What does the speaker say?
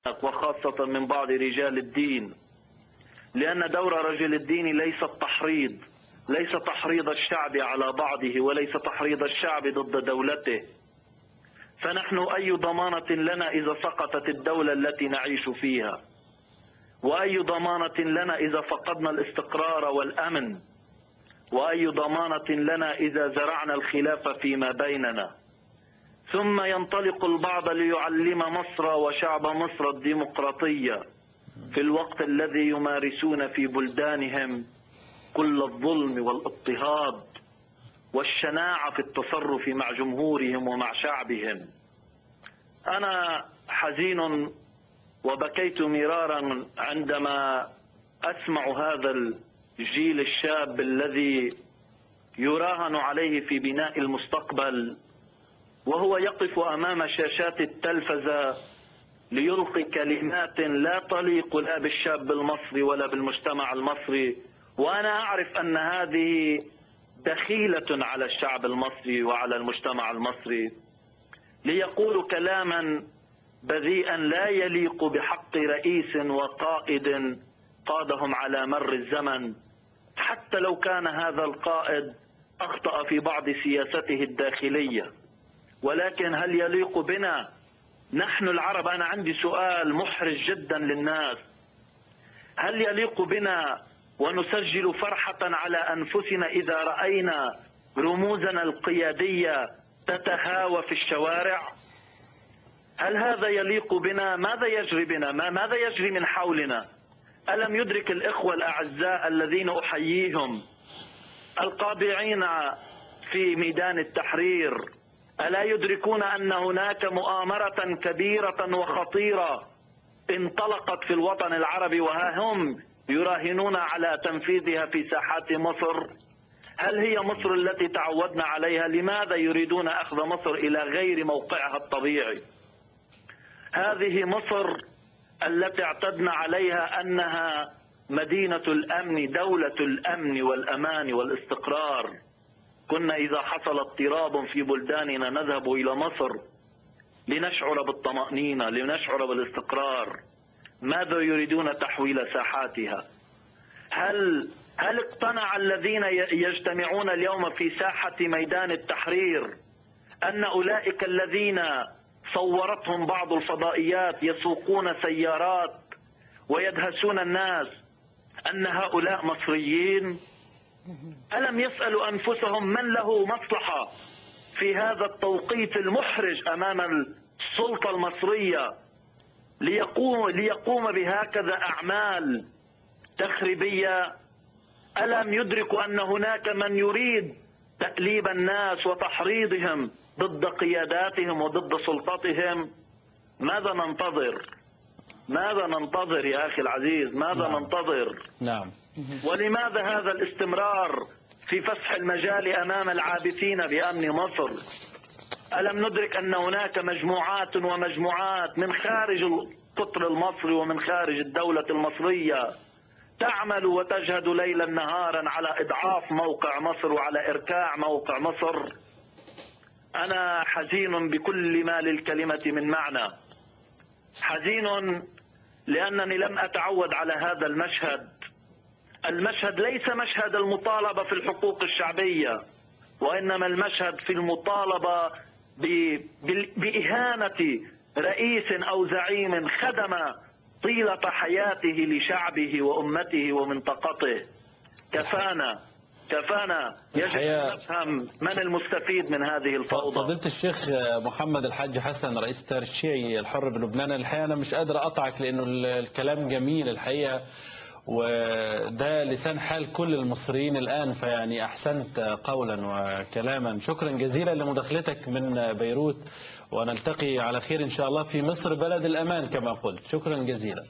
وخاصة من بعض رجال الدين، لأن دور رجل الدين ليس تحريض الشعب على بعضه، وليس تحريض الشعب ضد دولته. فنحن أي ضمانة لنا إذا سقطت الدولة التي نعيش فيها؟ وأي ضمانة لنا إذا فقدنا الاستقرار والأمن؟ وأي ضمانة لنا إذا زرعنا الخلاف فيما بيننا؟ ثم ينطلق البعض ليعلم مصر وشعب مصر الديمقراطية في الوقت الذي يمارسون في بلدانهم كل الظلم والاضطهاد والشناعة في التصرف مع جمهورهم ومع شعبهم. أنا حزين وبكيت مرارا عندما أسمع هذا الجيل الشاب الذي يراهن عليه في بناء المستقبل، وهو يقف أمام شاشات التلفزة ليلقي كلمات لا تليق لا بالشاب المصري ولا بالمجتمع المصري. وأنا أعرف أن هذه دخيلة على الشعب المصري وعلى المجتمع المصري، ليقول كلاما بذيئا لا يليق بحق رئيس وقائد قادهم على مر الزمن، حتى لو كان هذا القائد أخطأ في بعض سياسته الداخلية. ولكن هل يليق بنا نحن العرب؟ أنا عندي سؤال محرج جدا للناس: هل يليق بنا ونسجل فرحة على أنفسنا إذا رأينا رموزنا القيادية تتهاوى في الشوارع؟ هل هذا يليق بنا؟ ماذا يجري بنا؟ ماذا يجري من حولنا؟ ألم يدرك الإخوة الأعزاء الذين أحييهم القابعين في ميدان التحرير، ألا يدركون أن هناك مؤامرة كبيرة وخطيرة انطلقت في الوطن العربي، وها هم يراهنون على تنفيذها في ساحات مصر؟ هل هي مصر التي تعودنا عليها؟ لماذا يريدون أخذ مصر إلى غير موقعها الطبيعي؟ هذه مصر التي اعتدنا عليها أنها مدينة الأمن، دولة الأمن والأمان والاستقرار. كنا إذا حصل اضطراب في بلداننا نذهب إلى مصر لنشعر بالطمأنينة، لنشعر بالاستقرار. ماذا يريدون تحويل ساحاتها؟ هل اقتنع الذين يجتمعون اليوم في ساحة ميدان التحرير أن أولئك الذين صورتهم بعض الفضائيات يسوقون سيارات ويدهسون الناس أن هؤلاء مصريين؟ ألم يسألوا أنفسهم من له مصلحة في هذا التوقيت المحرج أمام السلطة المصرية ليقوم بهكذا أعمال تخريبية؟ ألم يدركوا أن هناك من يريد تأليب الناس وتحريضهم ضد قياداتهم وضد سلطتهم؟ ماذا ننتظر؟ ماذا ننتظر يا أخي العزيز؟ ماذا ننتظر؟ نعم. ولماذا هذا الاستمرار في فسح المجال أمام العابثين بأمن مصر؟ ألم ندرك أن هناك مجموعات ومجموعات من خارج القطر المصري ومن خارج الدولة المصرية تعمل وتجهد ليلا نهارا على إضعاف موقع مصر وعلى إركاع موقع مصر؟ أنا حزين بكل ما للكلمة من معنى، حزين لأنني لم أتعود على هذا المشهد. المشهد ليس مشهد المطالبة في الحقوق الشعبية، وإنما المشهد في المطالبة بإهانة رئيس أو زعيم خدم طيلة حياته لشعبه وأمته ومنطقته. كفانا يجب أن نفهم من المستفيد من هذه الفوضى. فضيلة الشيخ محمد الحاج حسن رئيس التيار الشيعي الحر بلبنان، الحقيقة أنا مش قادر أقطعك لأنه الكلام جميل الحقيقة، وده لسان حال كل المصريين الآن، فيعني أحسنت قولا وكلاما. شكرا جزيلا لمداخلتك من بيروت، ونلتقي على خير إن شاء الله في مصر بلد الأمان كما قلت. شكرا جزيلا.